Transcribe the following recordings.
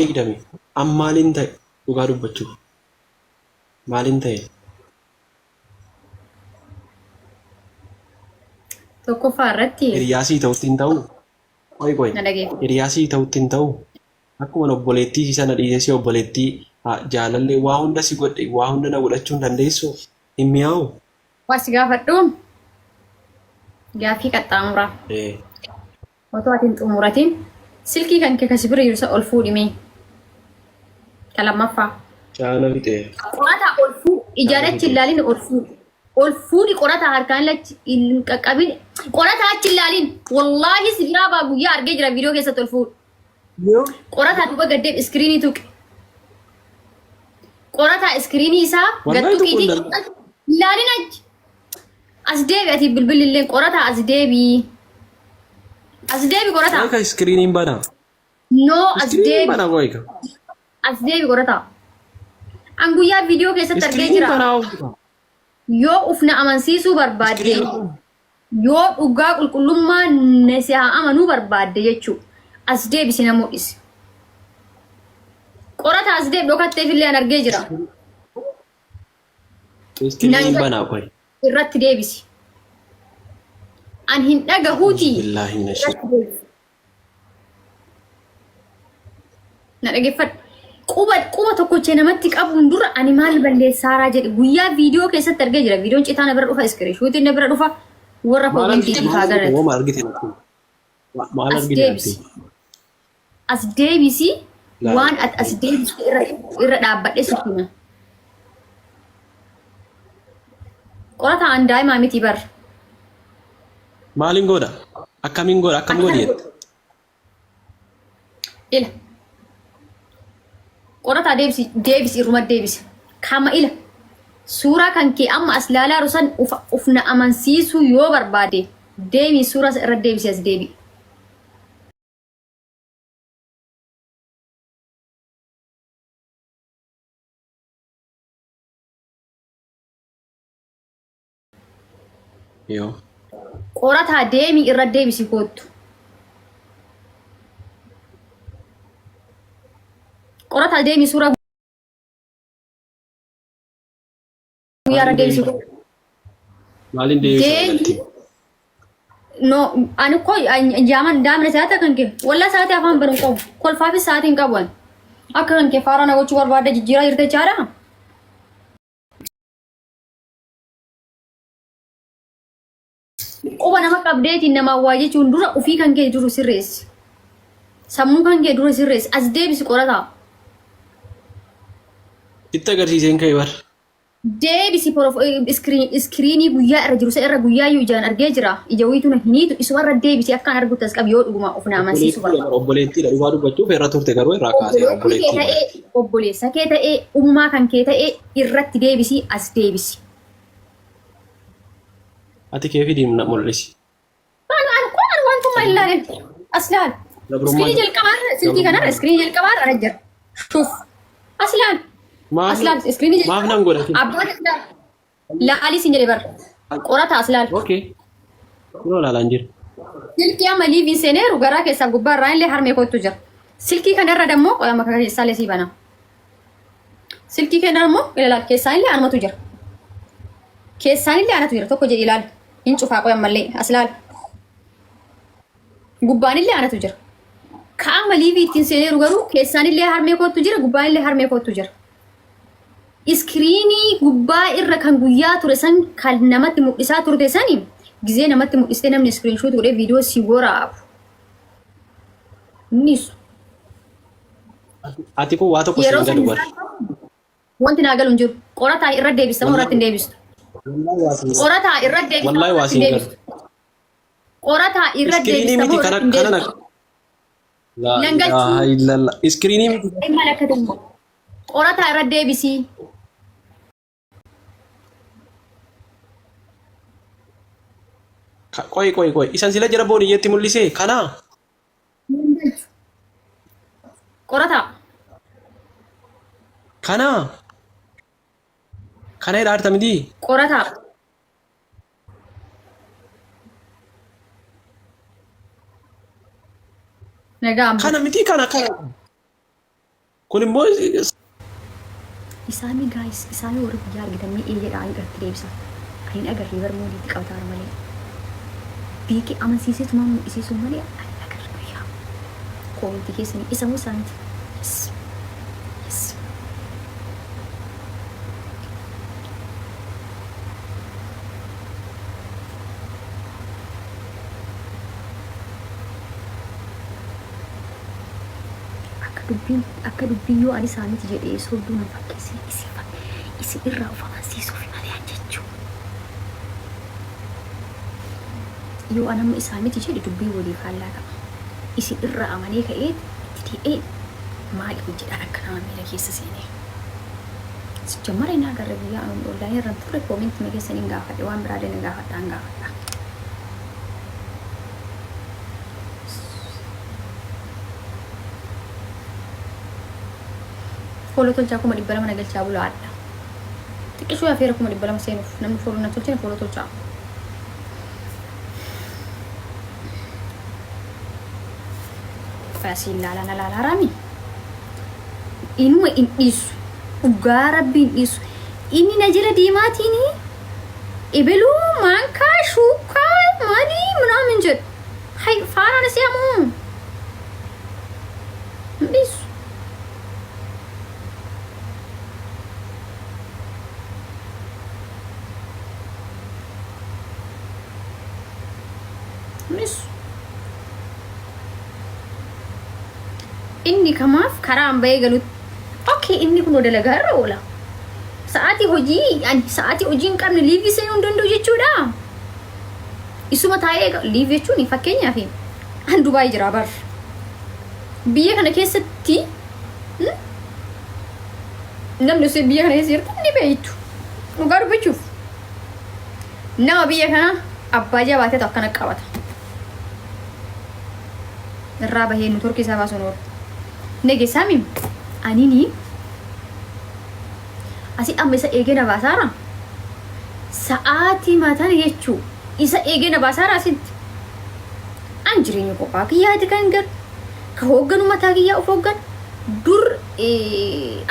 eegdame. An maaliin ta'e dhugaa dubbachuuf? Maaliin ta'e? Tokkoffaa irratti Hiriyaa sii ta'utti hin ta'uu? Qoy qoy. na dhageeffadhu. Hiriyaa sii ta'utti hin ta'uu? Akkuma obboleettii isii sana dhiisee si obboleettii jaalallee waa hunda si godhe waa hunda na godhachuu hin dandeessuu? Hin mi'aawu? Waa si gaafadhu gaaffii qaxxaamuraa. Ee. Otoo ati hin xumuratin silkii kan kee kasi bira jiru isa ol fuudhi mee. Ka lammaffaa. Caana fixee. Qorataa ol fuudhi. Ijaan Caana achi hin fixee. laalin ol fuudhi. Ol fuudhi qorataa harkaan achi hin qaqqabin. Qorataa achi hin laalin. Wallaahi si biraa baa guyyaa argee jira viidiyoo keessatti ol fuudhi. Yoo. Qorataa duuba gaddeeb iskiriinii tuqi. Qorataa iskiriinii isaa gad Wallahi tuquu tuqiitii hin danda'u. hin laalin achi. As deebi ati bilbilli illee qorataa as deebi. As deebi qorataa. Qoy ka iskiriiniin bana. No as Iskiriiniin deebi. bana qoy ka. As deebi qorataa. An guyyaa viidiyoo keessatti argee Iskiriiniin jira. banaa of jira. Yoo uf na amansiisuu barbaadde Iskiriiniin yoo dhugaa qulqullummaa na si haa amanuu barbaadde jechuu as deebisi na mul'isi. Qorataa as deebi dhokatteef illee an argee jira. Iskiriiniin banaa qoy. Irratti deebisi. An hin dhagahuutii Billaahi mina irratti deebisi. Na dhaggeeffadhu. Quba quba tokkochee namatti qabuun dura ani maal balleessaaraa jedhe guyyaa viidiyoo keessatti argee jira. Viidiyoon citaa na bira dhufa, iskiriishuutiin na bira dhufa. Warra Maal koomentii argite? haa Maal argite? garatu. Maal argite natti? Maal As argite deebisi. natti? As deebisi Laala. waan ati as deebiste irra irra dhaabbadhe sitti hima. Qorataa an daa'imaa miti bar. Maaliin godha? Akkamiin godha? Akkam godhi jette? Ila. Qorataa deebisi deebisi irruma deebisi. Kama ila. Suuraa kan kee amma as laalaa jiru san uf na amansiisuu yoo barbaade deemii suuraa isa irra deebisi as deebi'i. Yoo. Qorataa deemii irra deebisi koottu. Qorataa deemii suuraa guyyaa irra Maaliin deebisi deebisa? koottu. Maaliin deebisa Deemii irratti? no ani ko jaaman daamna saata kan kee walla saati afaan baru qabu kolfaafis saatii hin qabu ani. Akka kan kee faaraa na gochuu barbaadda jijjiiraa jirte jechaadha. Quba nama qabdeetiin namaa waa jechuun dura ofii kan kee duru sirreessi. Sammuu kan kee dura sirreessi. As deebisi qorataa. Sitti agarsiiseen ka'e bar. Deebisi iskiriinii guyyaa irra jiru isa irra guyyaa iyyuu ijaan argee jira. Ija wayiitu na hin hiitu isuma irra deebisi akkaan argutti as qabi yoo dhuguma of na amansiisuu Obboleettiidha barbaada. obboleettiidha dhugaa dubbachuuf irra turte garuu irraa kaaseera Obboleettii kee obboleettiidha. ta'ee obboleessa kee ta'ee ummaa kan kee ta'ee irratti deebisi as deebisi. Ati kee fidii na mul'isi. An an kun an wantummaa hin ilaalin. As laal. Gabrummaa Iskiriinii jalqabaa irra silkii kanarra iskiriinii jalqabaa irra jira. Shuf. As laal. Maaf As laal iskiriinii maaf nan godhatin? Abbaan as laal. Laalii sin jedhe bara. Qorata as laal. Okay. Kunoo ilaalaan jira. Silkii amma liiviin seeneeru garaa keessaa gubbaa irraa illee harmee kootu jira. Silkii kanarra dammoo qoyama kana keessaa illee sii bana. Silkii kana immoo ilaala keessaan illee anumatu jira. Keessaan illee anatu jira tokko jedhi ilaali. Hin cufaa qoy ammallee as ilaali. Gubbaan illee anatu jira. Ka'ama liivii ittiin seeneeru garuu keessaan illee harmee kootu jira gubbaan illee harmee kootu jira. Iskiriinii gubbaa irra kan guyyaa ture san kan namatti mul'isaa turte sani gizee namatti mul'istee namni iskiriinshuut godhee viidiyoo si waraabu. Innis Ati kun waa tokko yeroo siin galu san bar. wanti naa galu hin jiru. Qorataa irra deebista moo irratti hin deebistu? Wallahi waa siin galu. Qorataa irra deebista moo Wallahi waa irratti hin siin galu. deebistu? Qorataa irra Iskiriinii deebista miti moo kana irratti hin kana na. deebistu? Laa Nan galchuu. ilaaha illallah. Iskiriinii miti. Maal akka ta'e? Qorataa irra deebisii. Qoy qoy qoy. Isan sila jara booniyyeetti mul'isee kanaa. Qorataa. Kanaa. Kana hidhaa jirta mitii? Qorataa. Nagaa Kana mitii kana kana. Kun immoo Isaanii guys, isaanii warri guyyaa argitan mee ee jedhaa irratti deebisa. Kan hin agarree bar moodiitti qabataara malee. Beekee amansiiseetumaan mul'isiisuun malee ani hin agarre guyyaa. Koomentii keessanii isa moo isaa miti? Yes. Yes. Akka dubbiin akka dubbiin yoo ani isaa miti jedhee sobduu nan fakkeessine isin isin irraa of amansiisuufi malee an jechuu. Yoo an amma isaa miti jedhe dubbiin walii faallaa ta'a. Isin irraa amanee ka'ee itti deebi'ee maali hojjedhaan akka nama miira keessa seenee. Sijjammara hin agarre guyyaa online irra turre koomentii keessan hin gaafadhe waan biraa illee gaafadha hin gaafadha. Follow tolchaa 200,000 na galchaa bulaadha. Xiqqishuu hafeera 200,000 seenuuf namni follow na tolchine follow tolchaa. Qoyasiin laalaa na laalaa raami. Inuma hin dhiisu. Dhugaa rabbi hin dhiisu. Inni na jala deemaatiin ebeluu maankaa shuukaa maalii minaamin jedhu. Hay faaraan isii ammoo hin dhiisu. Hin dhiisu. Inni kamaaf karaa an bahee galutti. Okay, inni kun dalagaa irra oola. Sa'aatii hojii ani sa'aatii hojii hin qabne live seenuu hin danda'u jechuudha. Isuma taa'ee live jechuun fakkeenyaaf an Dubaay jira bar. Biyya kana keessatti namni osoo biyya kana keessa jirtu ni beektu. Dhugaa dubbachuuf nama biyya kana abbaa jabaateetu akkana qabata. Irraa bahee nu torkii isaa baasuun oolu. Nege sami anini asii amma isa eegee na baasaara. Sa'aatii mataan jechuu isa eegee na baasaara asitti. An jireenya kophaa kiyyaati kan galu. Ka hoogganu mataa kiyyaa of hooggan. Dur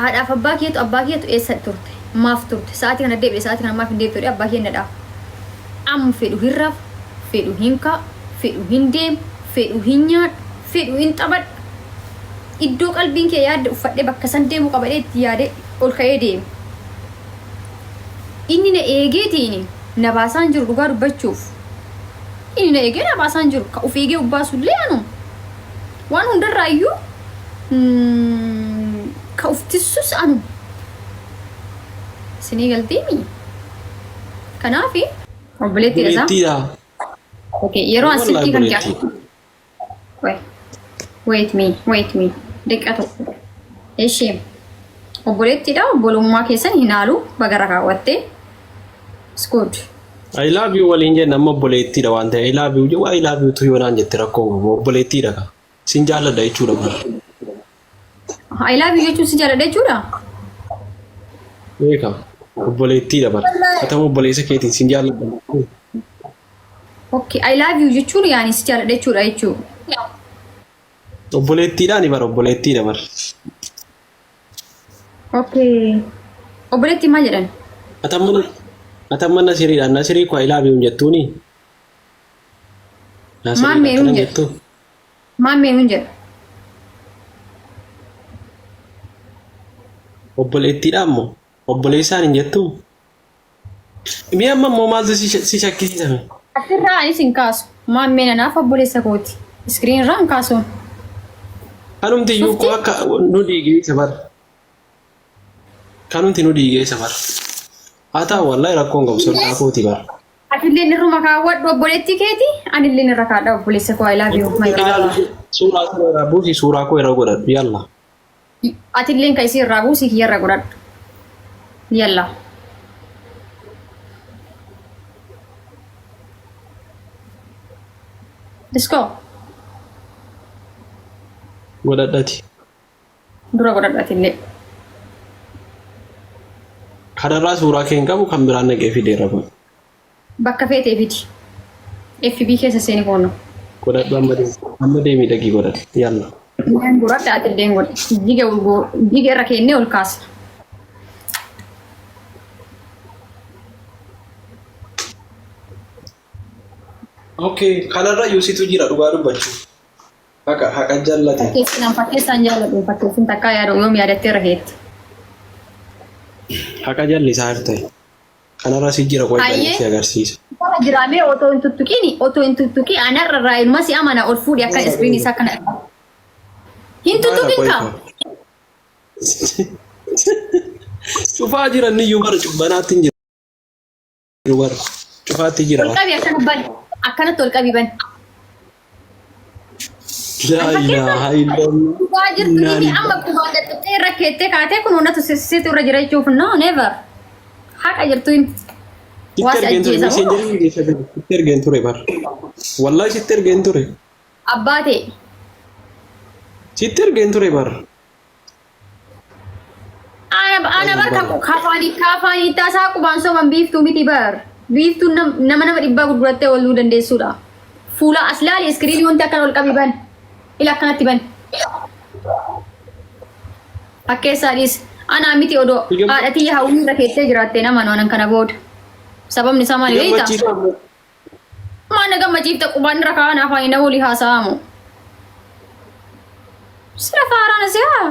haadhaaf abbaa kiyyatu abbaa kiyyatu eessa turte? Maaf turte? Sa'aatii kana deebi'e sa'aatii kana maaf hin deebi'u jedhee abbaa kiyya na dhaaba. Amma fedhu hin rafu, fedhu hin kaa'u, fedhu hin deemu, fedhu hin nyaadhu, fedhu hin taphadhu. Iddoo qalbiin kee yaadde uffadhee bakka san deemu qabadhee itti yaadee ol ka'ee deema. Inni na eegeetiin na baasaan jiru dhugaa dubbachuuf. Inni na eegee na baasaan jiru. Ka of eegee of baasullee anuma. Waan hundarraa iyyuu ka of tissus anuma. Isinii galtiimi? Kanaafi obboleettiidha isaa. Obboleettiidha. Okay, yeroo an Wallahi silkii kan obboleettii. Wait, wait me, wait me. Daqiiqaa tokko. Ishee obboleettiidha obbolummaa keessan hin haalu bagara kaawwattee. It's good. I love you waliin jenna amma obboleettiidha waan ta'e I love you jedhu I love you tu yoo naan jette rakkoo hin qabu obboleettiidha ka. Sin jaalladha jechuudha bara. I love you jechuun si jaalladha jechuudha. Beeka obboleettiidha bara. Atama obboleessa keetiin sin jaalladha. Okay, I love you jechuun yaani si jaalladha jechuudha jechuudha. Obboleettiidhaani bara obboleettiidha bara. Okay. Obboleettii maal jedhan? Atamma atamma Nasiriidha. Nasirii koo I love you hin jettuuni. Nasiriidha Maammee akkana hin jedhu. jettu. Maammee hin jedhu. Obboleettiidha ammoo obboleessaan hin jettuu. Mee amma immoo maaltu si shakkisiisame? Asirraa anis hin kaasu. Maammeen anaaf obboleessa kooti. Iskiriin irraa hin kaasuun. Kanumti iyyuu koo akka nu dhiigee isa bara. Kanumti nu dhiigee isa bara. Haa ta'u wallahi rakkoon qabu soddaa kooti bara. Atilleen irruma kaawwadhu obboleettii keeti. Anilleen irra kaadha obboleessa koo I love you my brother. Suuraa koo irraa buusi suuraa koo irra godhadhu yalla. Atilleen ka isii irraa buusi kiyya irra godhadhu. Yalla. Let's go. Godhadhati. Dura godhadhu atillee. Kanarraa suuraa kee hin qabu kan biraan naqee fideera kun. Bakka feetee fidi. FB keessa seeni koonno. Godhadhu amma deemi. Amma deemi dhaqii godhadhu. Yalla. Illeen guradha ati illeen godhe. Jiga jiga irra keennee ol kaasna. Okay, kanarra yuusitu jira dhugaa dubbachuu. Haqa haqa jallate. Fakkeessinaan fakkeessaan jaalladhu fakkeessin takkaa yaadu yoom yaadattee irra keetti. Haqa jallisaa jirte. Kanarra si jira qoy Hayyee. si agarsiisa. Bara jiraamee otoo hin tuttuqiin otoo hin tuttuqiin anarra irraa ilma si amana ol fuudhi akka iskiriin isaa kana. Hin tuttuqin kaa. Cufaa jiran iyyuu bara cubbanaatti hin jiru bara. Cufaatti jira. Ol qabi akkana bani. Akkanatti ol qabi bani. Laa ilaaha illallah. Dhugaa jirtu miti amma qubaan dadhabdee irra keettee kaatee kun hundatu situ irra jira jechuuf no never. Haqa jirtu himi. Sitti Waa si ergeen ture ajjeesa moo? messengerii keessa jiru. Sitti ergeen ture bara. Wallahi sitti ergeen ture. Abbaa ta'e. Sitti ergeen ture bara. Ana ana bar ka kafaanii kafaanii taasaa qubaan soban biiftuu miti bar. Biiftuun nama nama dhibbaa gurgurattee ooluu dandeessuudha. Fuula as laali iskiriinii wanti akkana ol qabi ban. Ila akkanatti ban. Fakkeessaa dhiis. Anaa miti odoo haadha tiyya hawwii irra keettee jiraattee nama anan kana booda. Sababni isaa maali beektaa? Gammachiisaa ammoo. Maal na gammachiifta qubaan irra kaa'an afaan na walii haasa'amu. Sira faaraan asii haa.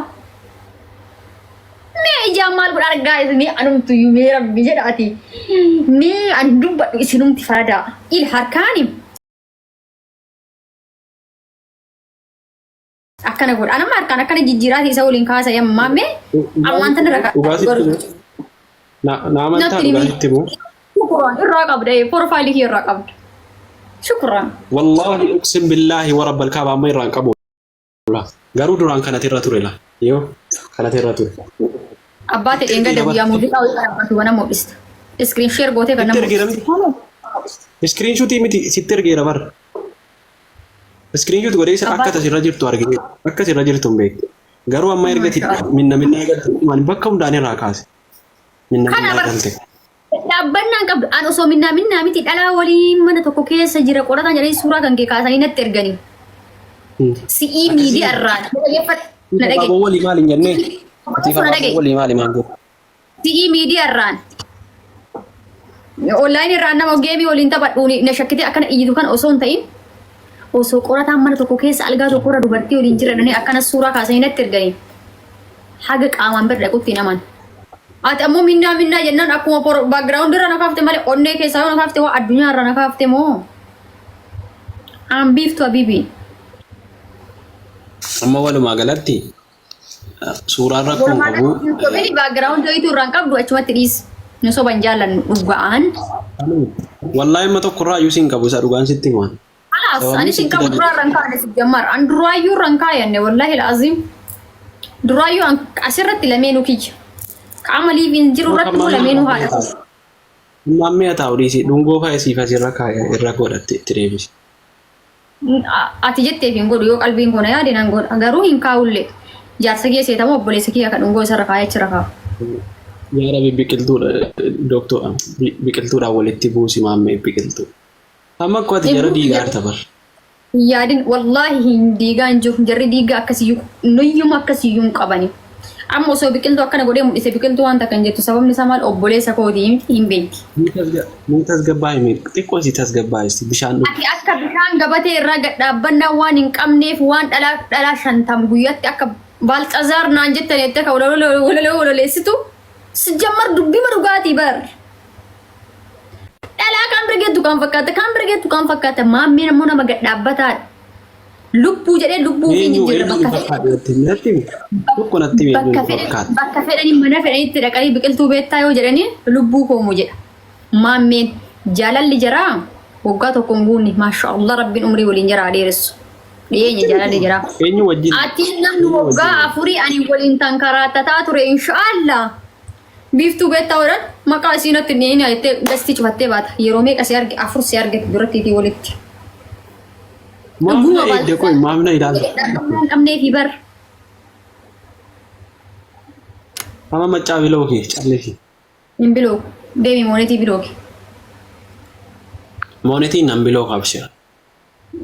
Mee ijaan maal godha argaa isinii anumtuyyuu mee rabbi jedhaati. Mee an dubbadhu isinumti faradaa. Il harkaani akkana godha. Anamma harkaan akkana jijjiiraati isa waliin kaasa yammaa mee ammaan tana irra Dhugaa sitti himu. Na na amantaa Natti dhugaa himi. sitti himu. Shukuraan irraa qabda profaayilii kee irraa qabda. Shukuraan. Wallaahi uqsim billaahi wa rabbal kaaba amma irraan qabu. Garuu duraan kanati irra ture la. Yoo kanati irra ture. Abbaa ta'e dheengadda guyyaa muuziqaa wayii dhaabbatu kana mul'ista. Iskiriin sheer gootee kan Sitti nama ergeera miti. Iskiriinshuutii miti sitti ergeera bara. Iskiriinshuut godhee isa akka tasirra jirtu argee akka asirra jirtu hin beektu. Garuu amma erga minna minna galte ani bakka hundaan irraa kaase. Minna Kana minna bar- galte. Dhaabbannaan qabdu an osoo minnaa minnaa miti dhalaa waliin mana tokko keessa jira qorataan jedhanii suuraa kan kee kaasanii natti erganii. Si'ii miidiyaa irraa na dhaggeeffadhu. Na dhagge. Abaaboo walii maali hin jennee? Atiif Na abaaboo dhagge. walii maali maal jedhu? Si'ii miidiyaa irraan. Onlaayinii irraan nama geemii waliin taphadhu na shakkitee akkana iyyitu kan osoo hin ta'in osoo qorataan mana tokko keessa algaa tokko irra dubartii waliin jiran akkana suuraa kaasanii natti erganii haga qaamaan bira dhaqutti hin amanu. Ati ammoo minnaa minnaa jennaan akkuma background irra na kaafte malee onnee keessaa yoo na kaafte waa addunyaa irra na kaafte moo? Aan biiftu habiibi. Amma walumaa galatti suuraan rakkoo hin Walumaa qabu. galatti sobini background wayituu irraa hin qabdu achumatti dhiisi. Nu soban jaallannu dhugaan. Wallaahi amma tokkorraa iyyuu siin qabu isa dhugaan sitti himaan. Kalaas Sababni anis hin sitti qabu galu. duraa irra hin kaa'anne si jammar. An duraayyuu irra hin kaayanne wallaahi al'aziim. Duraayyuu an asirratti lameenuu kiyya. Qaama liiviin jiru irratti immoo lameenuu haadha koo. Ammaan mi'a taa'u dhiisi dhungoo fa'a siif asirra kaaya irra godhatte itti deebisi. Ati jetteef hin godhu yoo qalbiin koo na yaade nan godha. Garuu hin kaa'ullee. Jaarsa kiyya seetamoo obboleessa kiyya kan dhungoo isarra kaayee achirra kaa'u. Yaa Rabbi biqiltuudha dooktor biqiltuudhaan walitti buusi maammee biqiltuu. Amma akkoo ati jara diigaa jirta bar. Hin yaadin wallaahi hin diigaa hin jiru jarri diigaa akkasiyyuu nuyyuma akkasiyyuu hin qabani. Amma osoo biqiltuu akkana godhee mul'ise biqiltuu waan takka hin jettu sababni isaa maal obboleessa kootii miti hin beekti. Mee tasgabbaa'i mee xiqqoo si tasgabbaa'i bishaan dhugi. Ati akka bishaan gabatee irraa gad dhaabbannaa waan hin qabneef waan dhalaa dhalaa shantam guyyatti akka Baalxazaar naan jettan jettee akka walaloo walaleessitu si jammar dubbima dhugaatii bar. Dhalaa kan bira geettu kan fakkaata kan bira geettu kan fakkaata maammeen ammoo nama gad dhaabbataadha. Lubbuu jedhee lubbuu ofii hin Eenyu jijjiirre eenyu bakka fedhe fakkaata natti himi natti himi tokko natti himi eenyu bakka fedhan fakkaata. bakka fedhanii mana fedhanitti dhaqanii biqiltuu beektaa yoo jedhanii lubbuu koomu jedha. Maammeen jaalalli jaraa waggaa tokko hin guunne maasha Allah rabbiin umrii waliin jaraa dheeressu. Dhiyeenya jaalalli jaraa. Eenyu wajjin Ati namni eenyu waggaa wajjin afurii ani waliin tankaraatataa ture inshaallah. Biiftuu beektaa godhan maqaa isii natti hin dhiyeenya jettee gastii cufattee baata. Yeroo meeqa si arge afur si arge durattiitii walitti. Maaf Dhuguma na eegde qoy maaf na ilaalta? Dhaga'ummaa hin qabneefi bar. Amma maccaa biloo kee callisi. Hin bilooku. Deemi moonetii bilooki. Moonetiin nan biloo qabsira.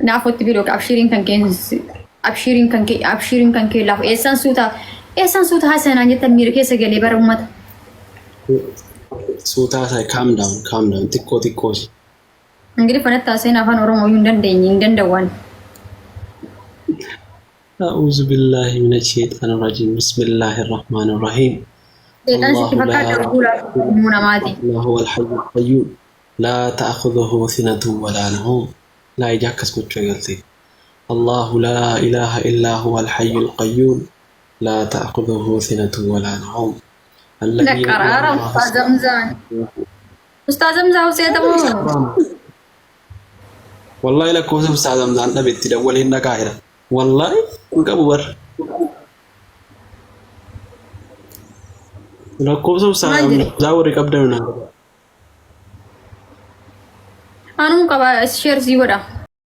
Naafotti bilooki abshiriin kan keensi. Abshiiriin kan kee abshiiriin kan kee laafu eessaan suuta eessaan suuta haasanaan jettan miira keessa galee bara uummata. Suutaa isaa, calm down, calm down, xiqqoo xiqqoo. Ingiliffa natti haasa'in, afaan Oromoo iyyuu hin dandeenye, hin danda'an. أعوذ بالله من الشيطان الرجيم، بسم الله الرحمن الرحيم. Seexan sitti الله لا fakkaata fuula ilmoo namaati. إلا هو الحي القيوم لا تأخذه سنة ولا نوم. لا يجاكس gochuu eegalte. الله لا إله إلا هو الحي القيوم لا تأخذه سنة ولا نوم الذي Naqaraara Ustaaz Hamzaan. Ustaaz Hamzaa Huseetamoo. Wallahi lakkoofsa Ustaaz Hamzaan dhabe, itti dawwalee hin dhagaahira. Wallahi hin qabu bar. Lakkoofsa Ustaaz Maal jedhe? Hamzaa warri qabdan naa. Anuu qaba, share sii godha.